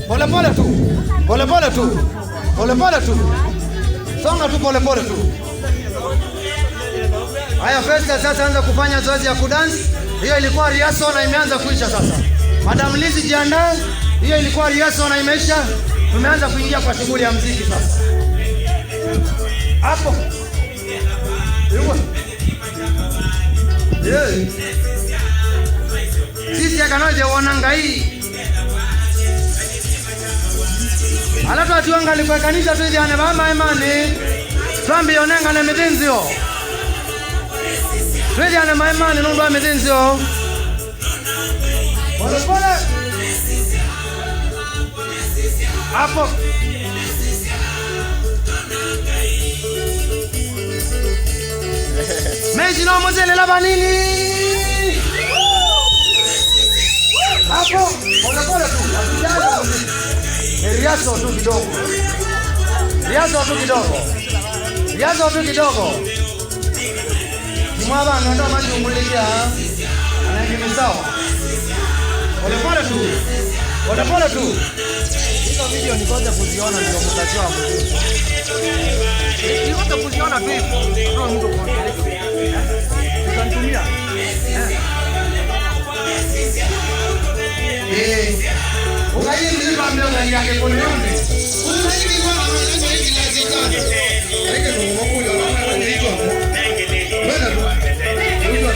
Pole pole tu. Pole pole tu. Pole pole tu. Songa tu pole pole tu. Haya, Festa sasa anza kufanya zoezi ya kudance. Hiyo ilikuwa rehearsal na imeanza kuisha sasa. Madam Lizzy, jiandae. Hiyo ilikuwa rehearsal na imeisha. Tumeanza kuingia kwa shughuli ya mziki sasa. Hapo. Yuko. Yeah. Sisi akanoje wonanga hii. Alatu atiwanga likwe kanisa tuithiane bama imani. Twambi onenga na mithinzio. Tuithiane maimani nundu wa mithinzio. Pole pole. Hapo. Meji no muzele la banini. Hapo. Pole pole tu. Ni riazo tu kidogo. Riazo tu kidogo. Riazo tu kidogo. Kimwaba anaenda majungulikia. Anaingia sawa. Pole pole tu. Pole pole tu. Hizo video nikoje kuziona ndio mtajua mzuri. Nikoje kuziona tu hivyo. Ndio mtu kuongelea. Utanitumia. Eh. Ukaji mlipa mbele yake kwa nini? Unaji kwa nini unaishi na zikana? Reke ndio mmoja anaitwa. Wewe tu. Huyu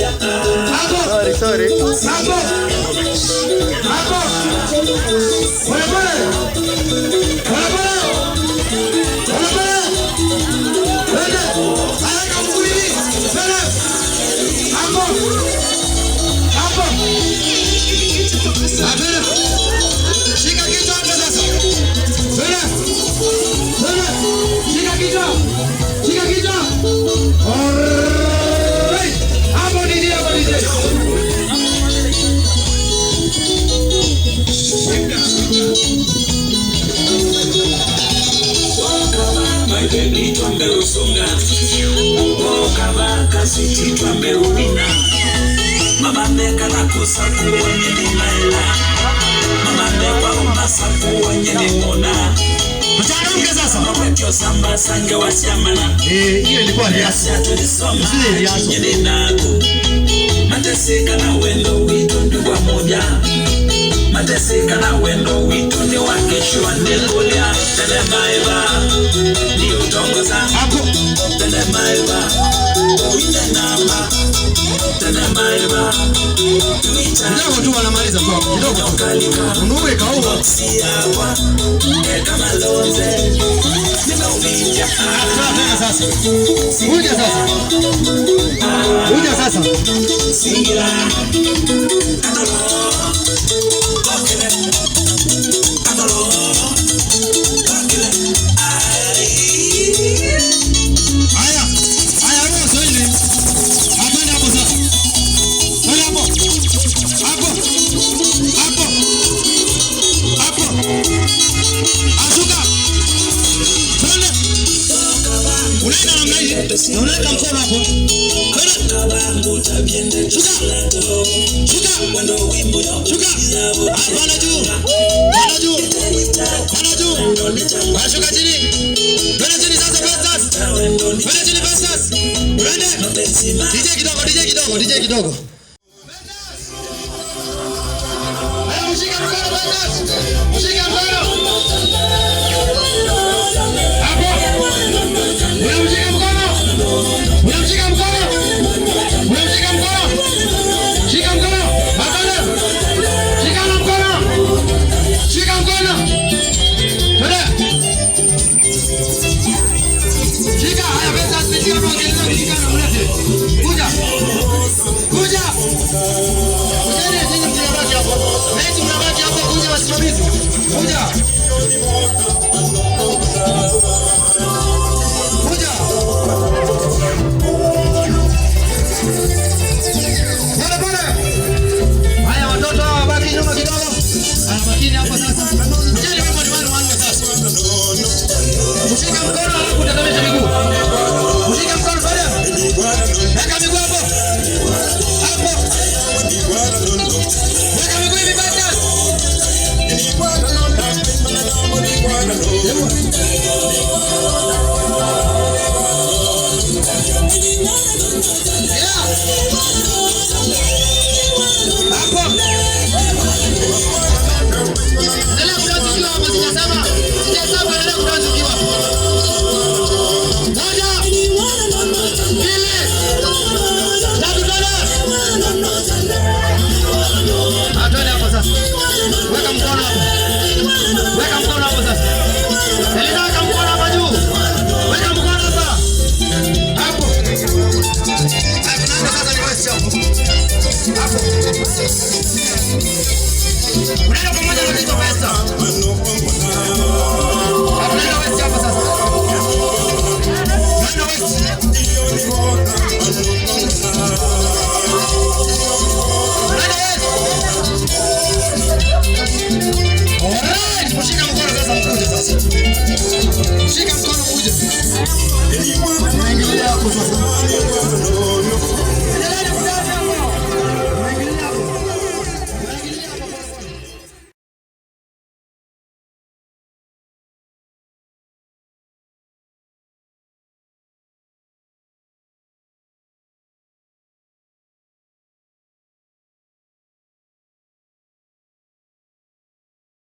Sorry, sorry. Hapo. Hapo. Pole pole. Pole pole. Pole pole. Twende. Haraka mguu hivi. Twende. Hapo. Hapo. Twende. Shika kichwa hapo sasa. Twende. Twende. Shika kichwa. Shika kichwa. Alright. Hapo DJ, hapo DJ. My baby twambe usonga okabaka siti twambe ubina mabambe kalakusa kuonye limaela mabambe kwa umbasa kuonye limona Mchangamke sasa. mawekyo samba sange wasiamana Eh, hiyo ilikuwa rehearsal. tulisoma Sio rehearsal. nyenenaku mateseka na wendo wito ndi wa moja mateseka na wendo wito ni wa kesho nikulia telemaeva ni utongoza Hapo. telemaeva uite namba telemaeva tuita Kidogo tu wanamaliza tu hapo. Kidogo tu. kalika Unuwe kaua. siakwa kama lonze nimeumija Sawa tena sasa. Kuja sasa. Kuja sasa. Singira katolo kokele katolo kokele ai Haya. Haya wewe Swahili. Hapana hapo sasa. Twende hapo. Hapo. Hapo. Hapo. Ashuka. Twende. Unaenda namna hii na unaweka mkono hapo. Shuka. Shuka. Shuka. Hapana juu. Hapana juu. Hapana juu. Shuka chini. Twende chini sasa Festus. Twende chini Festus. Unaende. DJ kidogo, DJ kidogo, DJ kidogo. Haya, mshika mkono Festus. Mshika mkono. Hapo. Unamshika mkono. Unamshika mkono. Unamshika mkono. Shika mkono. Hapana. Shika mkono. Shika mkono. Twende. Shika. Haya Festus, pitia hapo ukiendelea kushika na mlete. Kuja. Kuja. Kujeni nyinyi mnabaki hapo. Mechi mnabaki hapo, kuja wasimamizi. Kuja. Kuja. Pole pole. Haya watoto wabaki nyuma kidogo. Haya makini hapo sasa. Kujeni wimbo ni wenu wanne sasa. Mshike mkono alafu utatemesha miguu. Mshike mkono pale. Weka miguu hapo. Hapo. Weka miguu hivi basi. Yeah. Hapo. Endelea kudansi ukiwa hapo, sijasema. Sijasema endelea kudansi ukiwa hapo. 1, 2, 3, twende. Twende hapo sasa. Weka mkono hapo. Weka mkono hapo sasa. Eleza, weka mkono hapa juu. Weka mkono hapa. Hapo. Haya, tunaanza sasa ni hapo. Hapo. Unaenda pamoja na Tito Pesa. Unaenda West hapa sasa. Unaenda West. Unaenda West. Alright, mshika mkono sasa mkuje sasa. Mshika mkono mkuje. Unaingilia hapo sasa.